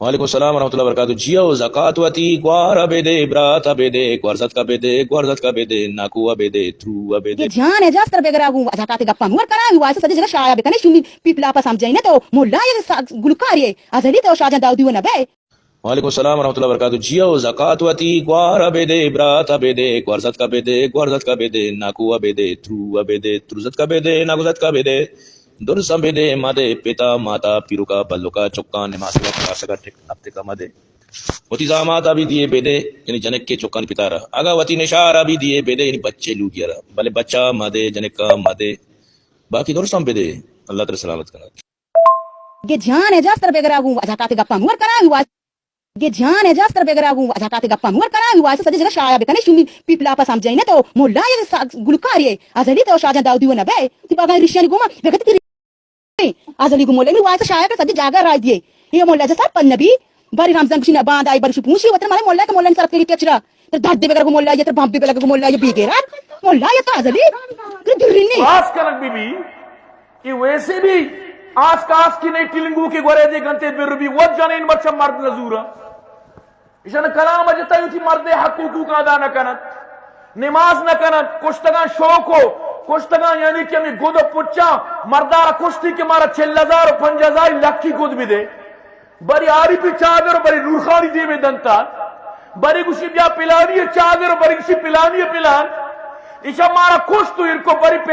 وعلیکم السلام ورحمۃ اللہ وبرکاتہ۔ جیو زکات وتی گوار ءَ بدے، برات ءَ بدے، گوارزتک ءَ بدے، گوارزتک ءَ بدے، ناکو ءَ بدے، ترو ءَ بدے۔ کہ جان اجاز تر بگر آگوں زکات گپا مور کرا، واسطہ سجے جگہ شایا بکنے، شمی پیپلا پا سمجھے نہ تو مولا یہ سا-، گلکار یہ ازلی تو شاجان داودی و نبے۔ وعلیکم السلام ورحمۃ اللہ وبرکاتہ۔ جیو زکات وتی گوار ءَ بدے، برات ءَ بدے، گوارزتک ءَ بدے، گوارزتک ءَ بدے، ناکو ءَ بدے، ترو ءَ بدے، تروزتک ءَ بدے، ناگوزتک ءَ بدے۔ درساں بدے، مدے، پتا، ماتا، پیرکا، بلکا، چکاں، نماسگا، کلاسگا، ٹک، ہفتگا مدے۔ وتی زاماتا بھی دیے بدے، یعنی جنک کے چکانی پتارا۔ اگا وتی نشارا بھی دیے بدے، یعنی بچے لوگیارا۔ بلے بچا مدے، جنکا مدے۔ باقی درساں بدے۔ اللہ ترا سلامت کنات۔ کہ جان اجاز تر بگر آگوں زکات گپا مور کرا، کہ جان اجاز تر بگر آگوں زکات گپا مور کرا، واسطہ سجے جگہ شایا بکنے، شمی پیپلا پا سمجھے نہ تو مولا یہ سا-، گلکار یہ ازلی تو شاجان داودی و نبے۔ تی باگا ریشانی گوما بگت کی ری-، ازلی گو مولا می واسطہ شایا کر سجے جاگا راج دیے۔ یہ مولا جسا پن نبی، باری رمضان گشی نہ باند آئی، باری شو پونشی وتر مارے مولا کہ مولا نی سر تیری ٹیچرا۔ تر درد بلگ گو مولا یہ، تر بمب بلگ گو مولا یہ بیگیرا۔ مولا یہ تو ازلی۔ تو درنی۔ خاص کنک بی بی۔ اے ویسے بھی آس کاس کی نہیں ٹلنگو کے گورے دے گنتے بر بھی وت جنین بچہ مرد نزورا۔ ایشان کلام جتا یوتی مرد حق حقوق ادا نہ کنت، نماز نہ کنت، کشتگان شوق ہو، کشتگان یعنی کہ ہمیں گد و پچا مردار کشتی کہ مارا چل ہزار و پنج ہزار لکی گد بھی دے۔ بری آری پی چادر و بری نورخانی دیمے دنتا، بری گوشی بیا پلانی چادر و بری گوشی پلانی پلان۔ ایشا مارا کشت و ارکو بری